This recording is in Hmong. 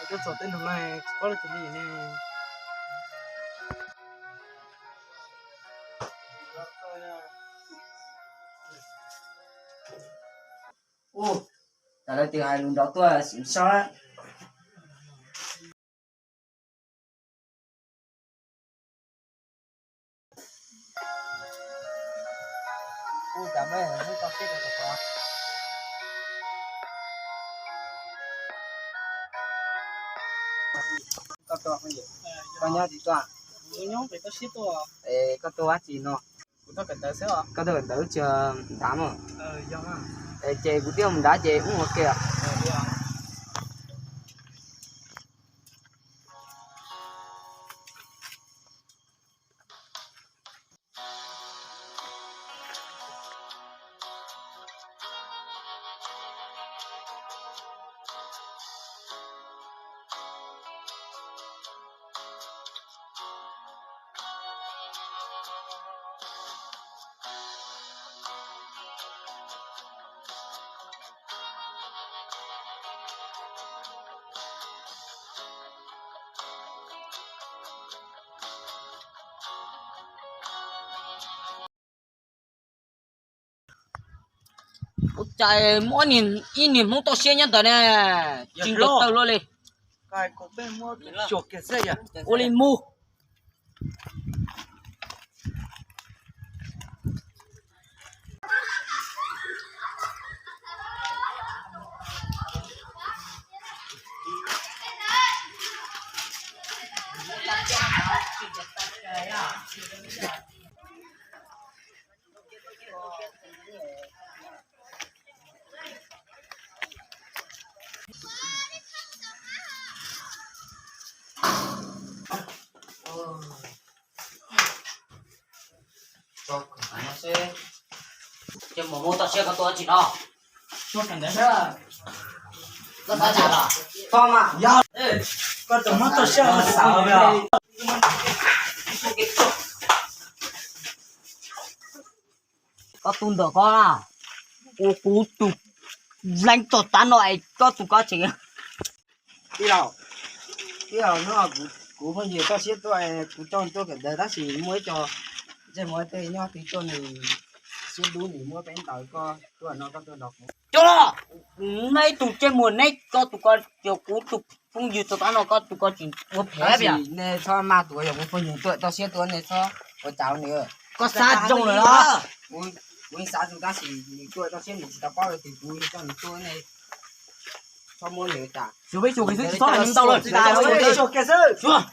Tuaj txog tej nrog no tsis paub lub tsis li ne. Ua cas lawv twb hais lus nrov tuaj sim saib. Ua cas muaj neeg tau siab rau tom qhov. Koj tuaj, koj nyob tim tuaj. Es koj tuaj dab tsi no? Koj tuaj kawm ntawv tsis ntav mog? Es ces kuv twb mus ntav ces wb ua ke. Ua cas muaj ib niag Hmoob toj siab nyob ntawd ne, tsis nkaum tawm luaj li. Ua li mus. Ces mus muab toj siab koj tuaj tsis no. Koj xav cas los? Koj mas. Koj tus muab toj siab xav os. Koj tus ntawm koj na, ua kuv tus leej txog tav no es koj tus koj tseem. Tij laug, tij laug no, kuv phooj ywg toj siab tuaj, kuv coj tuaj kawm ntawv tab sis muaj ib co ntsej muag tej nyob twg tuaj nws siab dub nws muab peb ntaus koj tuaj no koj tuaj nrog kuv. Cov los, neb tus ntsej muag neb koj tus koj, yog kuv tus phooj ywg txog tav no koj tus koj tsis ua phem. Nej txhob maj tus uas yog kuv phooj ywg tuaj toj siab tuaj, nej txhob ua cas nws. Koj xav zoo lawm los? Kuv yeej xav zoo tab sis nws tuaj toj siab nws tsis tau paub li, kuv coj nws tuaj ne. Txhob muab nws tas. Xyov peb xyuas qis xwb tsis txhob hais ntau lawm. Xyuas.